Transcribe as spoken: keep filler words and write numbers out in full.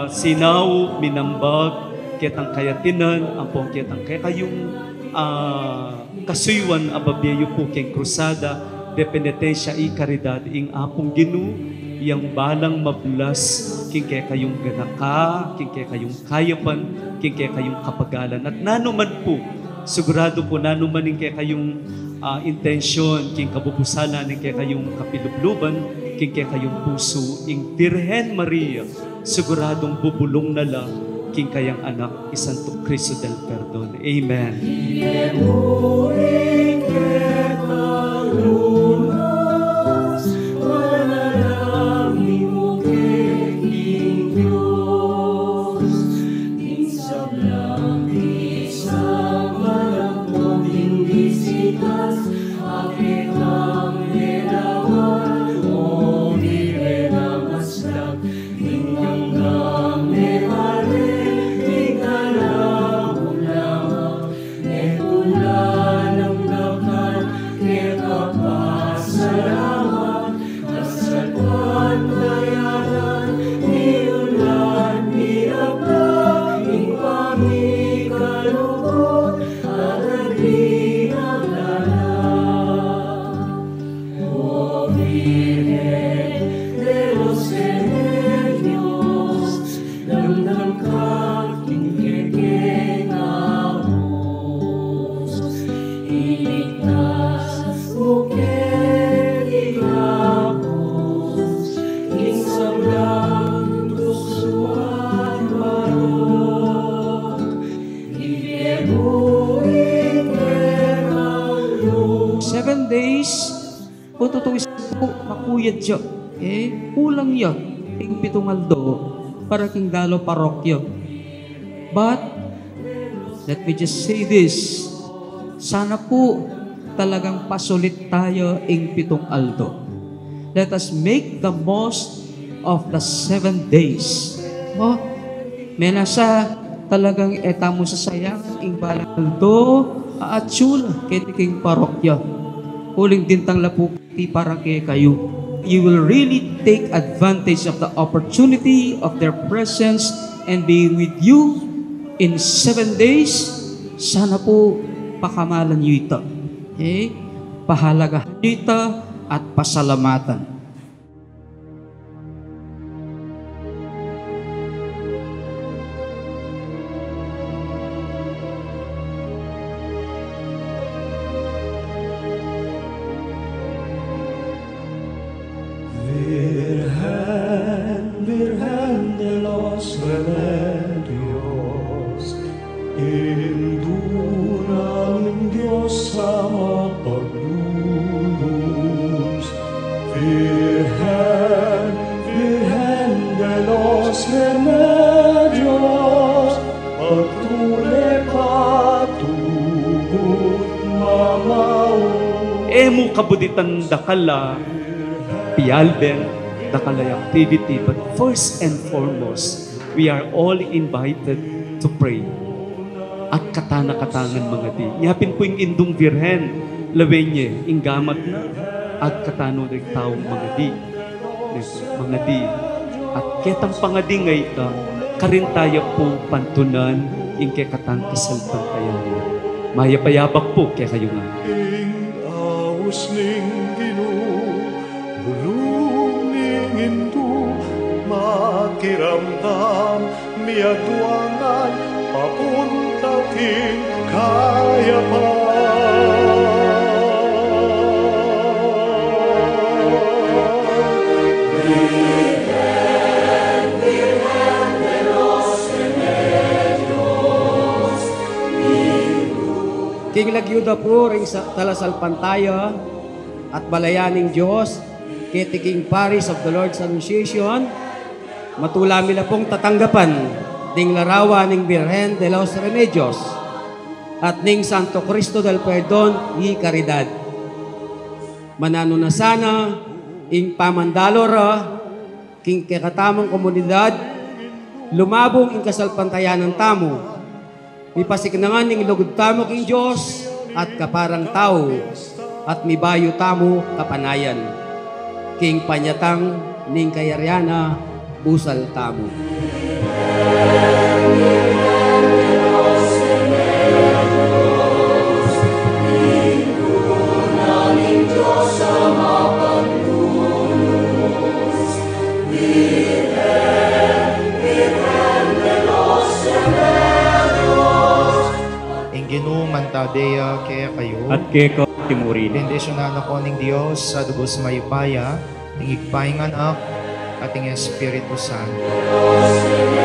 Sinau, minambag, ketang kayatinan, ampong ketang kekayung, ah, kasuyuan a babie yu pu keng Cruzada de Penitencia y Caridad, ing Apung Ginu, yang balang mablas, king kekayung ganaka, king kekayung kayapan, king kekayung kapagalan. At nanu man pu, siguradu pu, nanu man ing kekayung, ah, intensyon, king kabubusalan, ing kekayung kapilubluban, king kekayung pusu, ing Birhen Maria, siguradung bubulung na la king kayang anak, i Santo Cristo del Perdon. Amen. Seven days, kung tutuusin pu, makuyad ya. Eh, kulang ya ing pitung aldo para king dalo parokya. But, let me just say this. Sana pu talagang pasulit taya ing pitung aldo. Let us make the most of the seven days. Mo, menasa talagang e tamu sasayangan ing balang aldo a atsu la keti king parokya. Uling dintang la pu keti para kekayu. You will really take advantage of the opportunity of their presence and being with you in seven days. Sana pu pakamalan yu ita. Okay? Pahalagahan yu ita at pasalamatan. Virgen, Virgen de los Remedios, Indu na ning Dios a mapaglulus. Virgen, Virgen de los Remedios, pagtule patugut mamaun. E mu kabuditan dakal a pialben, dakal a activity, but first and foremost, we are all invited to pray. Agkatana katamu ngan mangadi. Nya pin pu ing Indung Birhen, lawen ye ing gamat na, agkatanu ring taung mangadi. Mangadi. At ketang pangadi ngeni, karin taya pu pantunan ing kekatang kasalpantayanan. Mayap a yabak pu kekayu ngan. Ing aus ning Ginu, bulung ning Indu, makiramdam, miaduangan, papunta king kayapan. King lagyu da pu ring sa-, talasalpantaya at balayan ning Dios, keti king Parish of the Lord's Annunciation, matula mi la pung tatanggapan ding larawan ning Birhen de los Remedios at ning Santo Cristo del Perdon y Caridad. Mananu na sana ing pamandalo ra king kekatamung komunidad, lumabung ing kasalpantayanan tamu. Mipasiknangan ing lugud tamu king Dios at kaparang tau, at mibayu tamu kapanayan. King panyatang ning kayarian na, busal tamu. Mantabe ya kekayu. At keka mu rin. Bendisyunan na kayu ning Dios a lubos mayupaya, ing Ibpa, ing Anak, at ing Espiritu Santo.